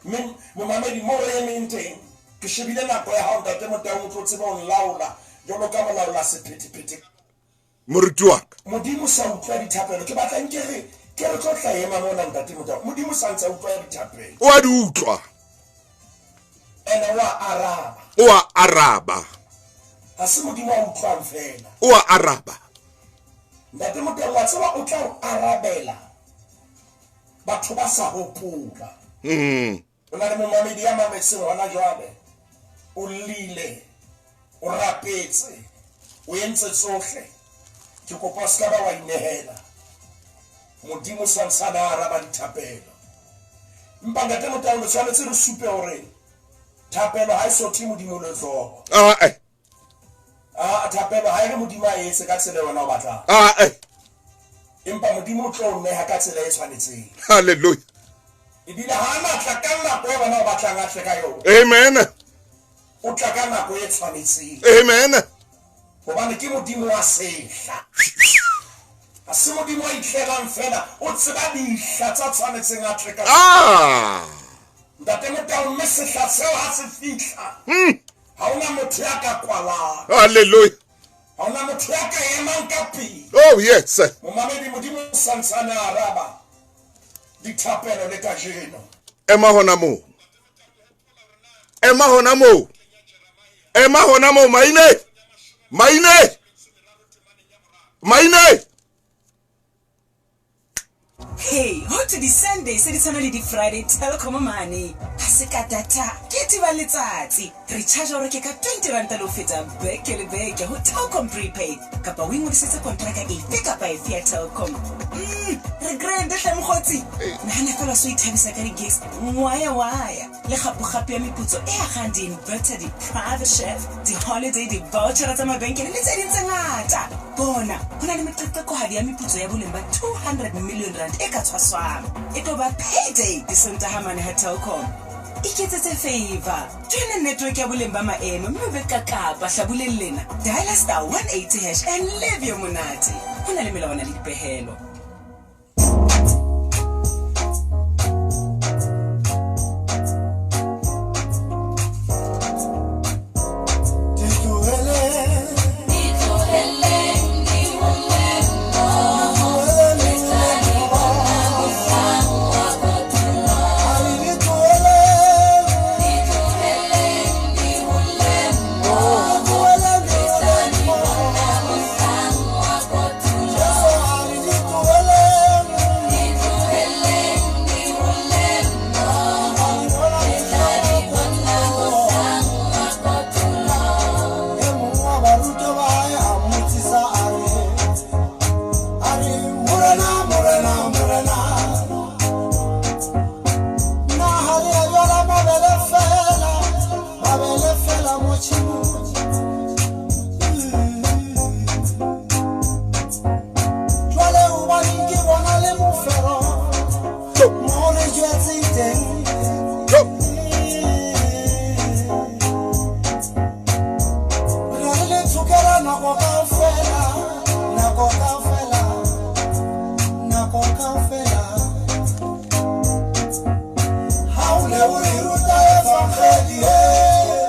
Mme momamedi mo re emeng teng, ke shebile nako ya hao Ntate Motaung, o tlo tseba ho nlaola jwalo ka molaola sephethephethe. Moruti wa ka. Modimo sa utlwa dithapelo. Ke batla nke re ke re tlo tla ema mona Ntate Motaung. Modimo sa ntse a utlwa dithapelo. O a di utlwa. Ene o a araba. O a araba. Ha se Modimo a utlwang fela. O a araba. Ntate Motaung, wa tseba o tla o arabela batho ba sa hopola. O na le momamedi ya mametseng hona jwale. O llile, o rapetse, o entse tsohle. Ke kopa o ska ba wa inehela. Modimo santsane a araba dithapelo. Empa Ntate Motaung, re tshwanetse re supe hore thapelo ha e sothe Modimo letsoho. Ah. A thapelo ha e re Modimo a etse ka tsela wena o batlang. Ah. Empa Modimo o tlo o neha ka tsela e tshwanetseng. Hallelujah. Ebile ha a tla ka nako e wena o batlang a tle ka yona. Amen. O tla ka nako e tshwanetseng. Amen. Hobane ke Modimo wa sehla. Ha se Modimo a itlelang fela, o tseba dihla tsa tshwanetseng a tle ka. Ah. Ntate Motaung, mme sehla seo ha se fihla. Ha hona motho ya ka kwalang. Hallelujah. Ha hona motho ya ka emang ka pele. Oh yes. Momamedi, Modimo o santsane a araba dithapelo le kajeno. Ema hona moo. Ema hona moo. Ema hona moo, maine. Maine. Maine. Hey, ho to di-Sunday se di tshwana le di-Friday Telkom mane. Ha se ka data, ke thiba letsatsi. Recharge o reke ka 20 ranta le ho feta beke le beke ho Telkom prepaid kapa o ingodisetse kontraka efe kapa efe ya Telkom. Re grand hle mokgotsi. Nahana fela so ithabisa ka di-gigs ngwaya waya le kgapo-kgapo ya meputso e agang di-inverter, di-private chef, di-holiday, di-vouchera tsa mabenkele le tse ding tse ngata. Bona, ho na le meqeqekohadi ya meputso ya boleng ba 200 million rand e ka tshwaswang. E tlo ba payday Disontaha mane ha Telkom. Iketsetse favor. Joina network ya boleng ba maemo mme o be kakapa hlabuleng lena. Dial star 180 hash and live your monate. Ho na le melawana le dipehelo.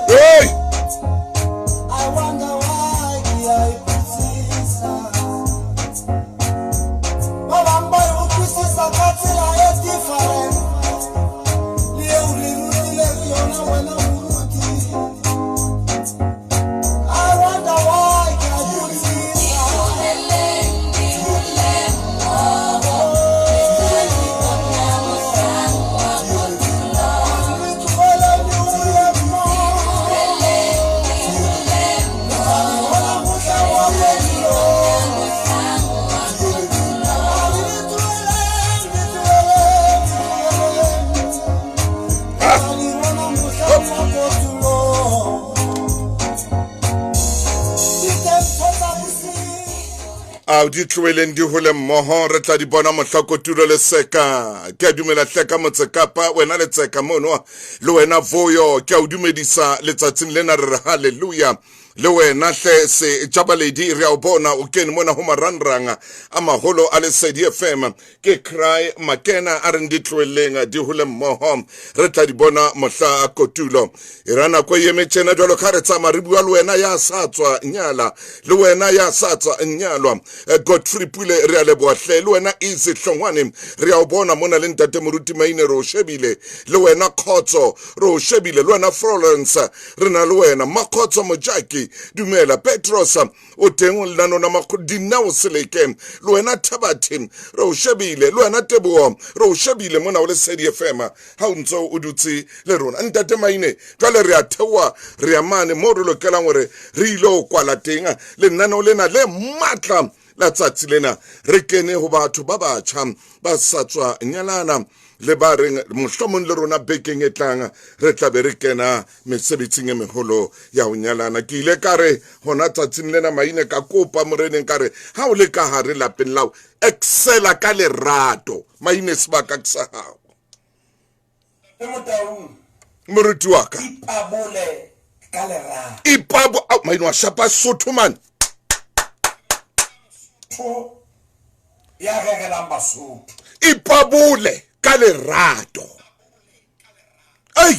Hey! A di tloheleng di hole mmoho, re tla di bona mohla kotulo le seka. Ke a dumela hle ka Motse Kapa, wena le Tseka mono, le wena Voyo, ke a o dumedisa letsatsing lena, re re hallelujah. Le wena hle se Jabaledi, re a o bona o kene mona ho marangrang a maholo a Lesedi FM. Ke Cry Makena a reng di tlohelleng di hole mmoho, re tla di bona mohla kotulo. E ra nako e eme tjena jwalo ka re tsamaya re bua le wena ya sa tswa nyala, le wena ya sa tswa nyalwa. Godfrey Pule, re a leboha hle. Le wena Easy Hlongwane, re a o bona mona, le ntate Moruti Maine re o shebile, le wena Khotso re o shebile, le wena Florence re na le wena, Makhotso Mojaki dumela, Petros o teng o lenaneo la Dinao Seleke, le wena Thabathe re o shebile, le wena Teboho re o shebile mona o Lesedi FM ha o ntse o dutse le rona. Ntate Maine, jwale re a theoha re ya mane moo re lokelang hore re ile ho kwala teng lenaneo lena le matla la tsatsi lena, re kene ho batho ba batjha ba sa tswa nyalana le ba reng mohlomong le rona bekeng e tlang re tla be re kena mesebetsing e meholo ya ho nyalana. Ke ile ka re hona tsatsing lena Maine, ka kopa moreneng ka re ha o le ka hare lapeng lao, excela ka lerato. Maine, sebaka ke sa hao. Moruti wa ka. Ipabole ka lerato. Ipabo, au, Maine wa shapa Sotho man. Tho ya rerelang Basotho. Ipabole ka lerato. Ei.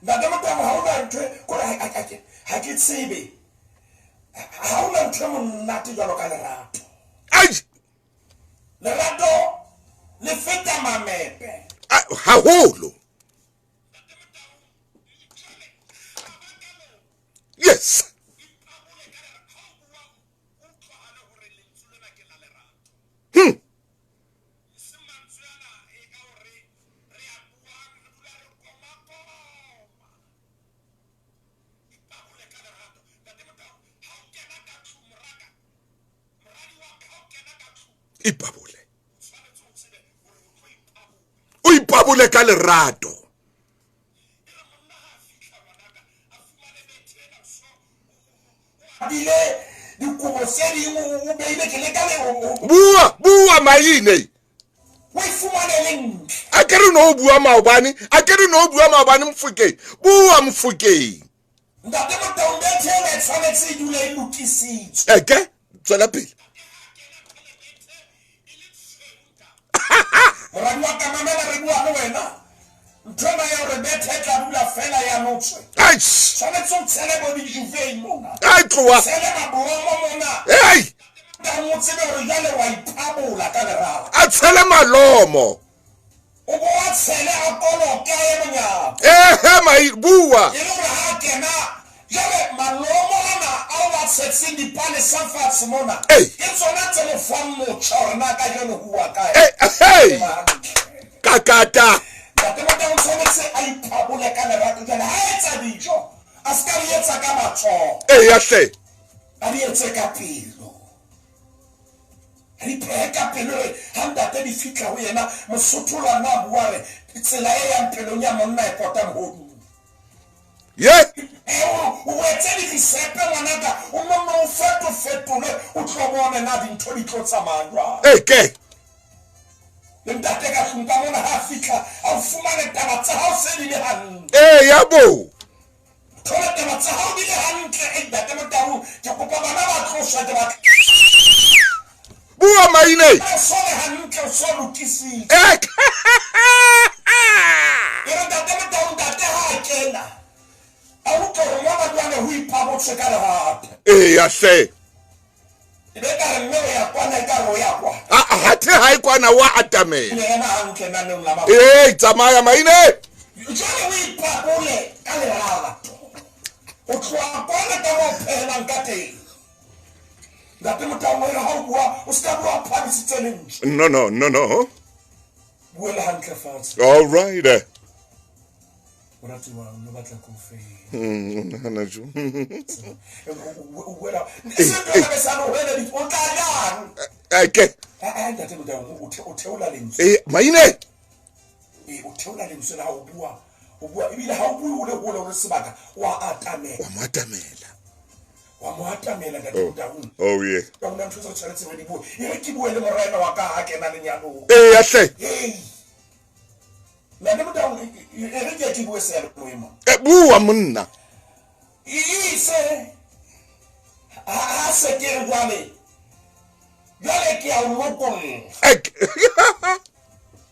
Ntate Motau, ha ona ntho kore ha ke tsebe. Ha ona ntho e monate jwalo ka lerato. Ei. Lerato le feta mamepe. Haholo. Yes. Ipabole. O ipabole ka lerato. Bile dikobo tse ding o beile ke le ka le Bua, bua Maine. O e fumane le ntle. A ke re no bua maobane, a ke re no bua maobane Mofokeng. Bua Mofokeng. Ntate Motaung, bethe ena e tshwanetse e dule e lokisitswe. Eke, tswela pele. Moradi wa ka, mamela re bua le wena. Ntho ena ya hore bethe e tla dula fela ya notswe. Eish. Tshwanetse o tshele bo di-juve mona. Ai, tloha. Tshele mablomo mona. Ei. Tang o tsebe hore jwale wa iphabola ka lerato. A tshele malomo. O bo a tshele a koloke a ye monyako. Ehe, mai, bua. E le hore ha kena jwale malomo ana ao a tshetseng dipalesa fatshe mona. Ei. Ke tsona tse mo fang motjha hore na kajeno ho bua kae. Ei, hey. Kakata. Ntate Motau o tshwanetse a iphabole ka lerato jwale ha etsa dijo, a se ka di etsa ka matsoho. Ee, ya hle. A di etse ka pelo. A di phehe ka pelo hore ha ntate di fihla ho yena, Mosotho lo a bua re tsela e yang pelong ya monna e pota mohodung. Ye. O etse dirisepe ngwanaka, o nonne o fetofetole, o tlo bone na dintho di tlo tsamaya jwang. Ee, ke. Le ntate ka tlung ka mona ha fihla, a o fumane taba tsa hao se di le hantle. Ee, ya bo. Thole taba tsa hao di le hantle. Ei, ntate Motau, ke kopa bana ba tloswe, ke batla. Bua Maine. O so le hantle, o so lokisitse. E re ntate Motau, ntate ha a kena, a utlwe hore mona jwale ho ipabotswe ka lerato. Ee, ya hle. E be ka re mme o ya kwana, e ka re o ya kwa. A, hathe ha e kwana wa atamela. Le ema hantle naneong la mafoko. Ee, tsamaya Maine. Jwale o ipabole ka lerato. O tloha kwana ka moo o phehelang ka teng. Ntate Motau, o re ha o bua, o se ka bua o phahamisitse lentswe. No, no, no, no. Buela hantle fatshe. All right. Moratuwa, o no batla ko fe. O nahana jwang? O buela. Se ntho e sa no hwele, o tla jang? Eke. Ntate Motau, o theola lentswe. Maine. O theola lentswe la ha o bua. O bua ebile ha o bue o le hole o le sebaka, wa atamela. Wa mo atamela. Wa mo atamela ntate Motaung. Oh yeah. Ka bona ntho tse tshwanetseng re di bue. E re ke bue le morena wa ka ha kena lenyalong. Ee hle. Hey. Ntate Motaung, e re ke bue seyalemoyeng mo. Bua monna. Ise ha se ke re jwale. Jwale ke a o lokolla.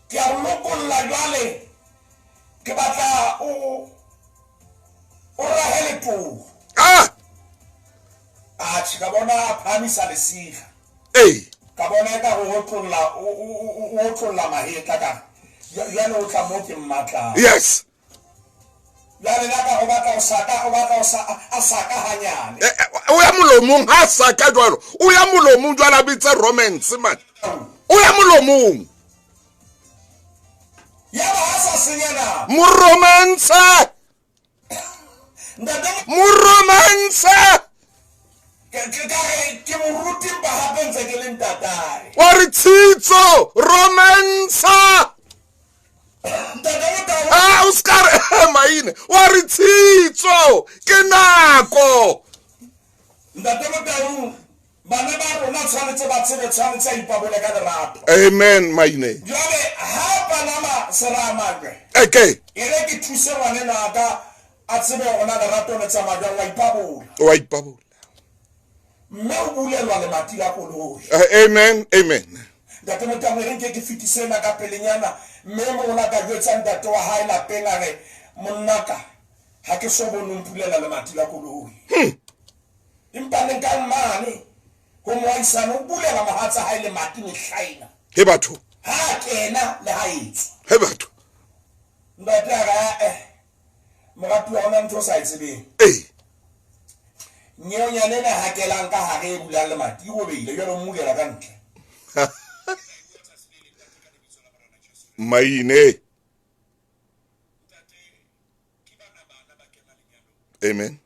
Ke a o lokolla jwale. Ke batla o rahele puo. Ah! Atjhe, ka bona a phahamisa lesira. Ee. Ka bona eka o otlolla mahetla ka. Jwale o tla mo ke mmatlang. Yes. Jwale la ka o batla o saka, o batla a saka hanyane. O ya molomong ha saka jwalo. O ya molomong jwalo a bitse romance man. O ya molomong. Ya ba ha sa senya nako. Mo romance. Mo romance. Ke moruti mpa hape ntse ke le ntatae. Wa re tshitso romance. Ah, o ska re maine. Wa re tshitso ke nako. Ntate Motaung, bana ba rona tshwanetse ba tsebe tshwanetse a ipabole ka lerato. Amen maine. Jwale ha palama seramajwe. Okay. E re ke thuse ngwaneno a ka a tsebe hore na lerato le tsamaya jwang, wa ipabola. Wa ipabola. Mme o bulelwa lemati la koloi. Amen, amen. Ntate Motaung, e re nke ke fetise ena ka pelenyana, mme mona ka jwetsa ntate wa hae lapeng a re, monnaka, ha ke so bone o mpulela lemati la koloi. Empa ne nka mane ho moahisane o bulela mohatsa hae lemati mehlaena. He batho. Ha kena le ha etswa. He batho. Ntate a re, moratuwa hona ntho o sa e tsebeng. Ee. Nyeonyane ena hakelang ka hare e bulang lemati, e robehile, jwale o mmulela ka ntle. Maine. Amen.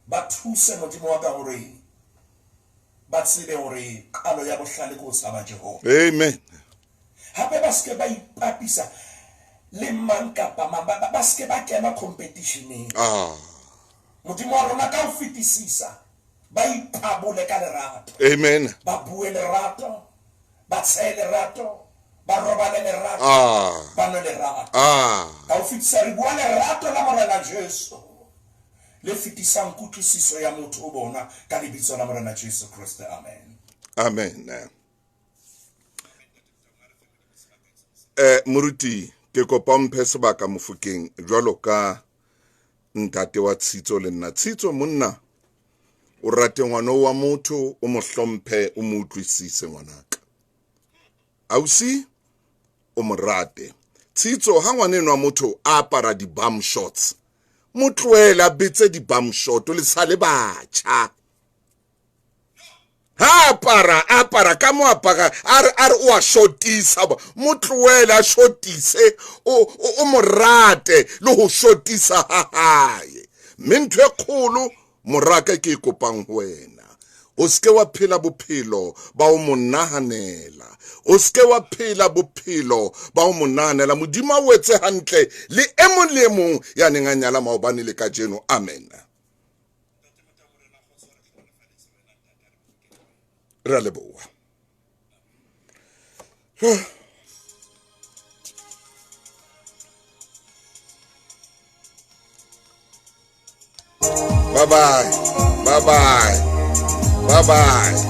Ba thuse Modimo wa ka hore ba tsebe hore qalo ya bohlale ke ho tshaba Jehova. Amen. Hape ba seke ba ipapisa le mang kapa mang, ba seke ba kena competitioneng. Ah. Modimo wa rona ka ho fetisisa ba ipabole ka lerato. Amen. Ba bue lerato, ba tshehe lerato, ba robale lerato, ba nwe lerato. Ka ho fetisa re bua lerato la Morena Jesu le fetisang kutlwisiso ya motho o bona ka lebitso la Morena Jesu Kriste. Amen. Amen. Moruti, ke kopa mphe sebaka Mofokeng jwalo ka ntate wa Tshitso le nna. Tshitso monna, o rate ngwana wa motho, o mo hlomphe, o mo utlwisise ngwanaka. Ausi, o mo rate. Tshitso ha ngwaneno wa motho a apara di-bum shorts, mo tlohele a betse di-bum short, le sa le batjha. Ha apara ka mo apara a re o a shortisa, mo tlohele a shortise, o mo rate le ho shortisa ha hae. Mme ntho e kgolo moraka ke e kopang ho wena, o seke wa phela bophelo ba o mo nahanela. O seke wa phela bophelo ba o mo nahanela. Modimo a o etse hantle le e mong le e mong ya neng a nyala maobane le kajeno. Amen. Re a leboha. Bye bye. Bye bye. Bye bye.